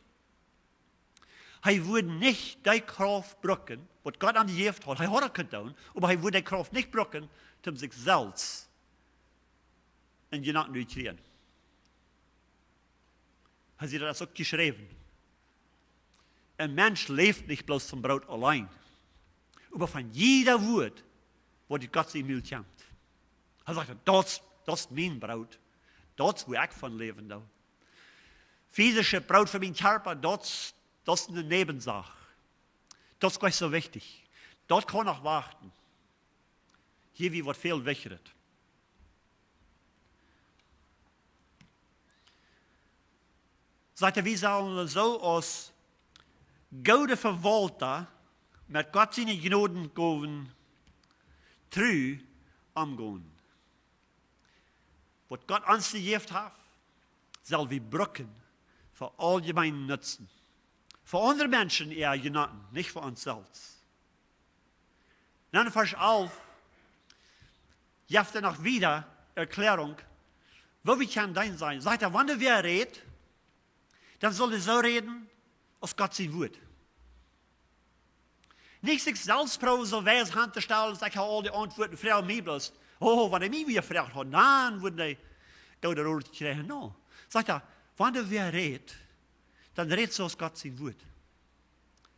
Hee wudd nich dee Krauft brucken, waut Gott am jejäft haud. Hee haud daut kunt doonen, oba hee wudd dee Krauft nich brucken, toom sikj selfst een Jedanken utkjrieen. Hee säd, daut es uk jeschräwen: "Een Mensch läft nich bloos von Broot auleen, oba von jieda Wort, waut ut Gott sien Mul kjemt." Hee sajcht: "Daut, daut es mien Broot. Daut es, wua ekj von läwen doo. Fisischet Broot fa mienen Kjarpa, daut, daut es eene Näwensach. Daut es nich soo wichtich. Daut kaun noch wachten. Hia hab wie waut väl Wichtjet." Sajcht hee, wie sellen soo aus goode Vewaulta met Gott siene Jnodengowen tru omgonen. Waut Gott ons jejäft haft, sell wie brucken fa auljemeenen Nutzen. Fa aundre Menschen äa Jenoten, nich fa ons selfst. Dan en Varsch alf jeft hee noch wieda Erkjläarunk, woo wie kjennen deenen sennen. Sajcht hee, wan wäa rät, dan saul hee soo räden aus Gott sien Wort. Nich sikj selfst proowen soo wies han to stalen, aus ekj hab aul de Auntwuaten, froag mie bloos. Oh, wan hee mie wada jefroagt haud, dan wudd hee goode Rot kjrieen. No. Sajcht hee, wan wäa rät, dan rät soo aus Gott sien Wort.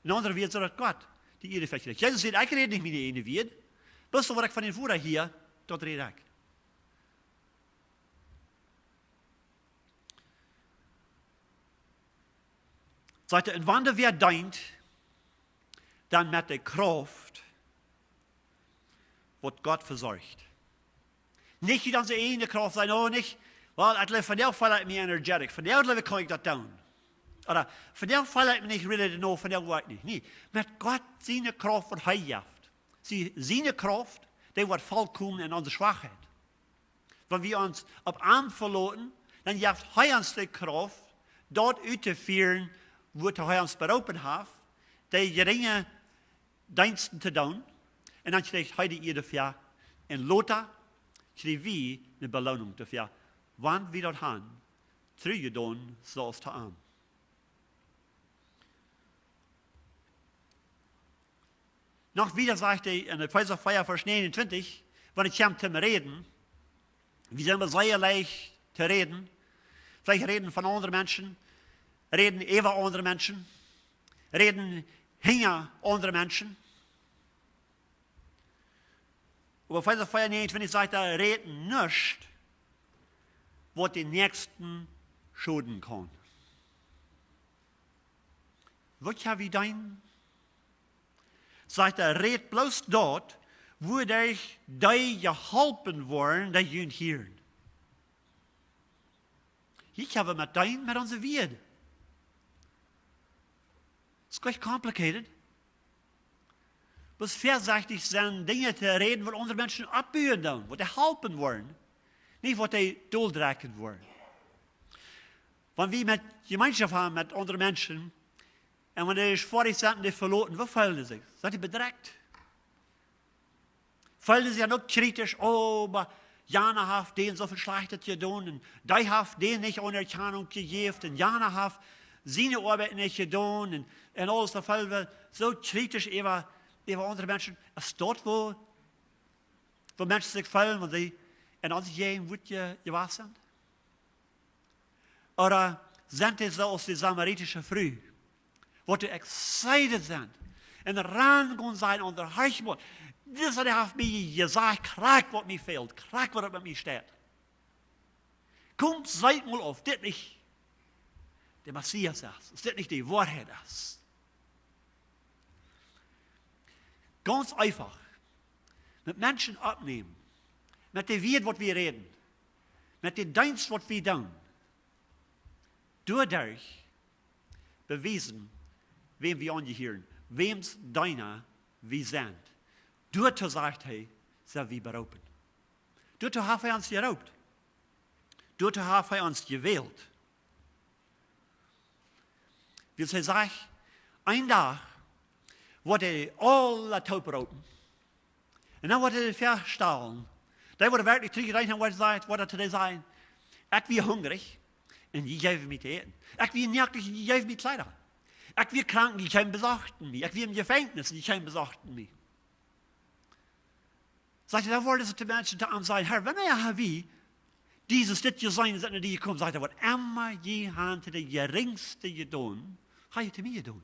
En aundre Wieed, soo daut Gott de Iea kjricht. Jesus säd, ekj räd nich miene eejne Wieed. Bloos waut ekj von dän Voda hia, daut räd ekj. Sajcht hee, un wan wäa deent, dan met de Krauft, waut Gott vesorcht. Nich ut onse eejne Krauft sennen, oh, nich, well, ekj jleew, vondoag feel ekj mie energetic, vondoag jleew ekj kaun ekj daut doonen. Ooda, vondoag feel ekj mie nich really, no, vondoag woa ekj nich. Nä, met Gott siene Krauft, waut hee jeft. See, siene Krauft, dee woat vollkomen en onse Schwakheit. Wan wie ons opp am veloten, dan jeft hee ons de Krauft, daut uttofieren, wua hee ons beroopen haft, de jerinje Deensten to doonen. Un dan kjricht hee de Iea doafäa. Un lota kjrie wie eene Beloonunk doafäa, wan wie daut han, tru jedonen, soo aus to am. Noch wieda sajcht hee en Efeesa vea, Varsch näajenuntwintich, wan et kjemt toom Räden, wie sent sea leicht to räden, veleicht räden von aundre Menschen, räden äwa aundre Menschen, räden hinja aundre Menschen. Oba Efeesa vea näajenuntwintich sajcht hee, rät nuscht, waut dän Näakjsten schoden kaun. Waut ha wie dan? Sajcht hee, rät bloos daut, wuaderch dee jeholpen woaren, dee junt hieren. Hia hab wie met dän, met onse Wieed. Daut es uk complicated. Bloos väasechtich sennen, Dinja to räden, waut aundre Menschen oppbuen doonen, waut dee halpen woaren, nich waut dee doldrekjen woaren. Wan wie met Jemeenschoft haben met aundre Menschen, un wan dee foadich sent un dee veloten, woo feelen dee sikj? Sent dee bedrekjt? Feelen dee sikj dan uk kjritisch, oh, oba jana haft dän soo väl Schlajchtet jedonen, un dee haft dän nich Aunerkjanunk jejäft, un jana haft siene Oabeit nich jedonen, un, un aules, daut feelen wie soo kjritisch äwa, äwa aundre Menschen. Es daut, woo, woo Menschen sikj feelen, wan see en onse Jäajenwuat je-, jewast sent? Ooda sent dee soo aus de samaritische Fru, waut dee excited sent un ran gonen sajen aun äa Hochmut: Disa, dee haft mie jesajcht, krakjt waut mie fält, krakjt waut met mie steit. Komt, seet mol auf, dit nich de Messias es, es dit nich de Woarheit es. Gaunz eefach, met Menschen oppnämen, met de Wieed, waut wie räden, met dän Deenst, waut wie doonen, doaderch bewiesen, wäm wie aunjehieren, wäms Deena wie sent. Doatoo, sajcht hee, sent wie beroopen. Doatoo haft hee ons jeroopt. Doatoo haft hee ons jewält. Wiels hee sajcht, een Dach woat hee aule toop roopen. Un dan woat hee väastalen, dee, waut werkjlich trigj jereed han, woat hee sajen, woat hee to dee sajen: Ekj wia hungrich, un jie jeewen mie to äten. Ekj wia noakt, un jie jeewen mie Kjleeda. Ekj wia krank, un jie kjeemen un besochten mie. Ekj wia em Jefenkjnis, un jie kjeemen un besochten mie. Sajcht hee, dan woaren dise Menschen to am sajen: Herr, wanea ha wie dise, dit jeseenen, sent no die jekomen? Sajcht hee, waut emma jie han to de jerinjste jedonen, ha jie to mie jedonen.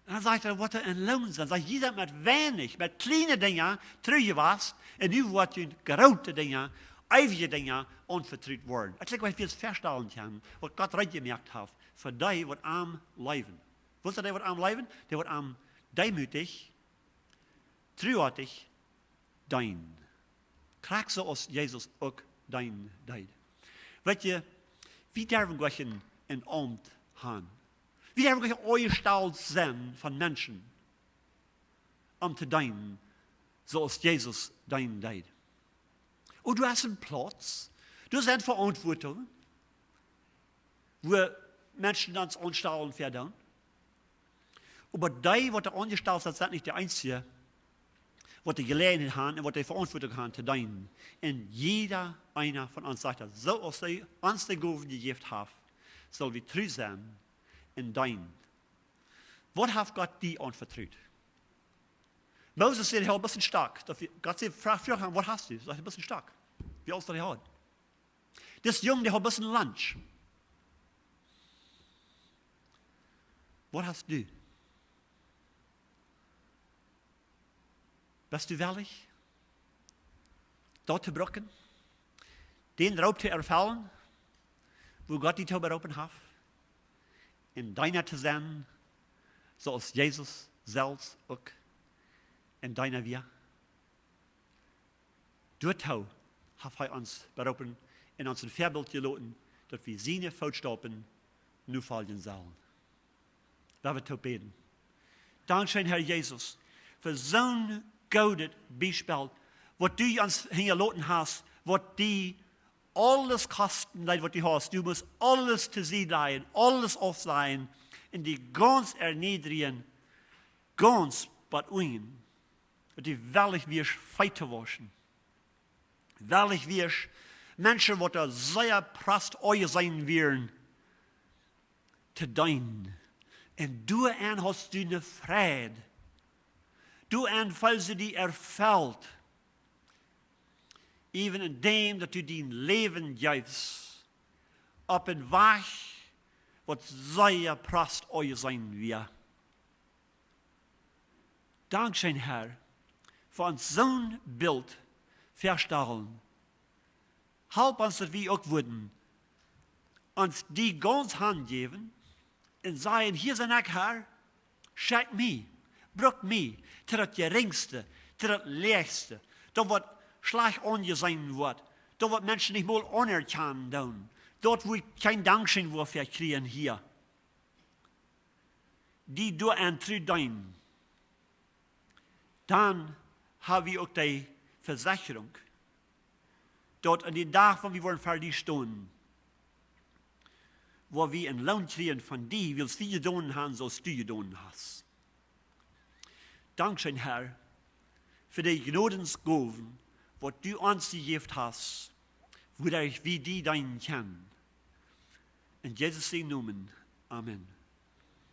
Un dan sajcht hee, waut een Loon es. Sajcht: Jie sent met weinich, met kjliene Dinja tru jewast, un nu woaren junt groote Dinja, eewje Dinja aunvetrut woaren. Ekj jleew, wie ons väastalen kjennen, waut Gott reed jemoakt haft fa dee, waut am leewen. Waut es dee, waut am leewen? Dee, waut am deemootich, truoatich deenen. Krakjt soo aus Jesus uk deenen deed. Weet jie, wie derwen nich een, een Aumt han. Wie derwen nich aunjestalt sennen von Menschen, om to deenen. Soo aus Jesus deenen deed. Un du hast een Plauz, du hast eene Veauntwuatunk, wua Menschen ons aunstalen ver doonen. Oba dee, waut doa aunjestalt sent, sent nich de eensje, waut de Jeläajenheit haben un waut de Veauntwuatunk haben to deenen. Un jieda eena von ons sajcht daut, soo aus hee ons de Gowen jejäft haft, sell wie tru sennen un deenen. Waut haft Gott die aunvetrut? Moses säd, hee haud een bät Stock. Daut wie, Gott säd, froag, froag am, waut hast du? Sajcht hee, een bät Stock. Wia aules waut hee haud. Dis Jung, dee haud een bät Lunch. Waut hast du? Best du wellich, daut to brucken? Dän Roop to erfellen, wua Gott die to beroopen haft? Een Deena to sennen, soo aus Jesus selfst uk een Deena wia. Doatoo haft hee ons beroopen un ons een Väabilt jeloten, daut wie siene Footstaupen nofoljen sellen. Lot ons toop bäden. Dankscheen, Herr Jesus, fa soon goodet Biespel, waut du ons hinjaloten hast, waut die aules kosten deed, waut du hast. Du must aules to Sied lajen, aules aufsajen un die gaunz erniedrijen, gaunz bat unjen, daut du wellich wieescht Feet to wauschen. Wellich wieescht Menschen, waut doa sea prasst aunjeseenen wieren, to deenen. Un doaenn hast du eene Freid. Doaenn feelst du die erfelt. Even en däm, daut du dien Läwen jeefst, opp een Wajch, waut sea prasst aunjeseenen wia. Dankscheen, Herr, fa ons soon Bilt väastalen. Halp ons, daut wie uk wudden ons die gaunz hanjäwen un sajen: Hia sie ekj, Herr, schekj mie, bruck mie, to daut jerinjste, to daut läachste, daut waut schlajcht aunjeseenen woat, daut waut Menschen nich mol aunerkjanen doonen, daut wua ekj kjeen Dankscheen fa kjrie hia. Die doa aun tru deenen, dan ha wie uk de Vesechrunk, daut aun dän Dach, wan wie woaren ver die stonen, woa wie een Loon kjrieen von die, wiels wie jedonen haben, soo aus du jedonen hast. Dankscheen, Herr, fa de Jnodensgowen, waut du ons jejäft hast, wuaderch wie die deenen kjennen. En Jesus sienen Nomen. Amen.